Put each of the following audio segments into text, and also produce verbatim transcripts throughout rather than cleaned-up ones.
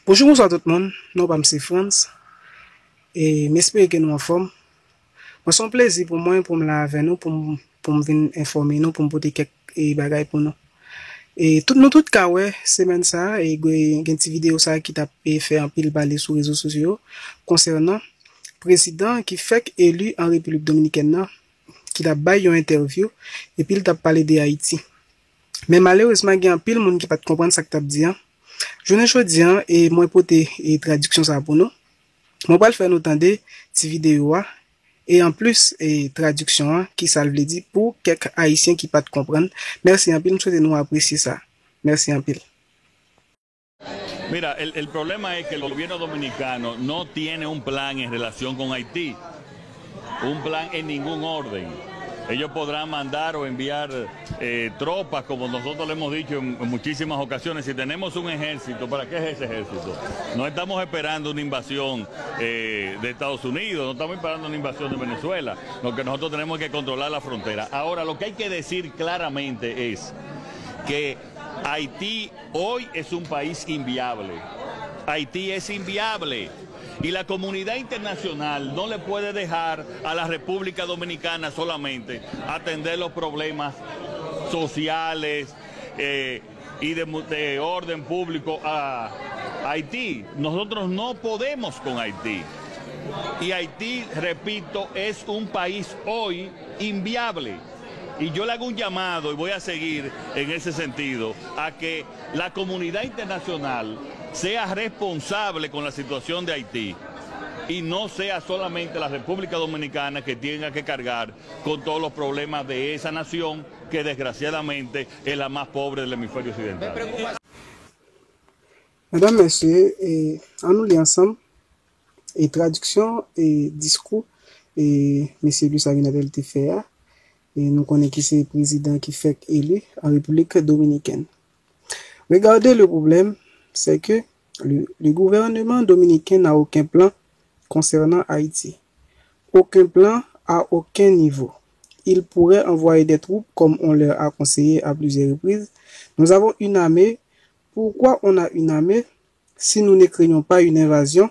Bonjou, bonswa tout moun. Non pa m se Frantz. E m espere ke nou anfòm. Bon, se yon plezi pou mwen pou m la avè nou, pou m, pou m vin enfòme nou, pou m pote kèk, e, bagay pou nou. E tout, nou tout ka wè, semèn sa a, e, gen, gen ti videyo sa a ki t ap, e, fè anpil pale sou rezo sosyo yo, konsènan prezidan ki fèk eli an Repiblik Dominikèn nan, ki t ap bay yon entèvyou, epi l t ap pale de Ayiti. Men malerezman, gen anpil moun ki pa t konprann sa k t ap di an. Jounen jodi an, e mwen pote, e, tradiksyon sa a pou nou. Mwen pral fè nou tande ti videyo a, e anplis, e, tradiksyon an, ki sa l vle di pou kèk Ayisyen ki pa t konprann. Mèsi anpil, m swete nou apresye sa. Mèsi anpil. Mira, el, el problema es que el gobierno dominicano no tiene un plan en relación con Haití. Un plan en ningún orden. Ellos podrán mandar o enviar eh, tropas, como nosotros le hemos dicho en, en muchísimas ocasiones, si tenemos un ejército, ¿para qué es ese ejército? No estamos esperando una invasión eh, de Estados Unidos, no estamos esperando una invasión de Venezuela, lo que nosotros tenemos que controlar la frontera. Ahora, lo que hay que decir claramente es que Haití hoy es un país inviable. Haití es inviable. Y la comunidad internacional no le puede dejar a la República Dominicana solamente atender los problemas sociales eh, y de, de, orden público a Haití. Nosotros no podemos con Haití. Y Haití, repito, es un país hoy inviable. Y yo le hago un llamado, y voy a seguir en ese sentido, a que la comunidad internacional sea responsable con la situación de Haití y no sea solamente la República Dominicana que tenga que cargar con todos los problemas de esa nación que desgraciadamente es la más pobre del hemisferio occidental. Medam, mesye, e, ann nou li ansanm e tradiksyon e diskou e mesye Luis Abinader te fè a. E nou konnen ki se prezidan ki fèk eli an Repiblik Dominikèn. Regardez, le problème, c'est que le, le gouvernement dominicain n'a aucun plan concernant Haïti. Aucun plan à aucun niveau. Il pourrait envoyer des troupes comme on leur a conseillé à plusieurs reprises. Nous avons une armée. Pourquoi on a une armée si nous ne craignons pas une invasion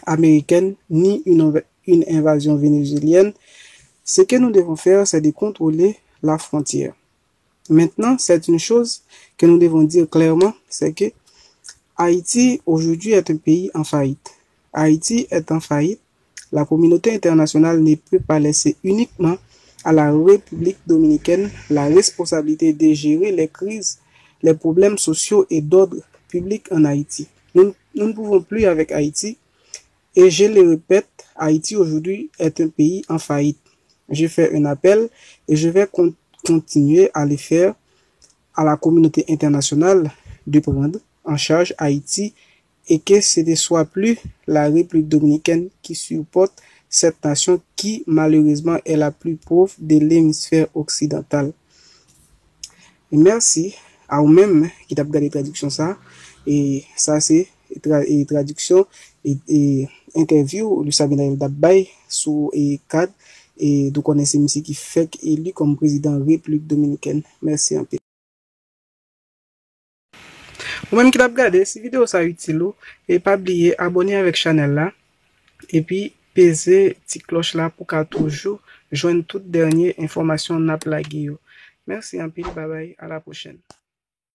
américaine ni une, une invasion vénézuélienne? Ce que nous devons faire, c'est de contrôler la frontière. Maintenant, c'est une chose que nous devons dire clairement, c'est que Haïti aujourd'hui est un pays en faillite. Haïti est en faillite. La communauté internationale ne peut pas laisser uniquement à la République dominicaine la responsabilité de gérer les crises, les problèmes sociaux et d'ordre public en Haïti. Nous, nous ne pouvons plus avec Haïti. Et je le répète, Haïti aujourd'hui est un pays en faillite. Je fais un appel et je vais con- continuer à le faire à la communauté internationale de prendre en charge Haïti et que ce ne soit plus la République dominicaine qui supporte cette nation qui, malheureusement, est la plus pauvre de l'hémisphère occidental. E mèsi a ou menm ki t ap gade tradiksyon sa. E sa se tra, e tradiksyon e, e entèvyou Luis Abinader t ap bay sou e kad e nou konnen se misye ki fèk eli kòm prezidan Repiblik Dominikèn. Mèsi anpil. Ou menm ki t ap gade, si videyo sa itil ou, e pa bliye abòne avèk chanèl la, epi peze ti klòch la pou ka toujou jwenn tout dènye enfòmasyon n ap lage yo. Mèsi anpil, babay, a la pwochèn.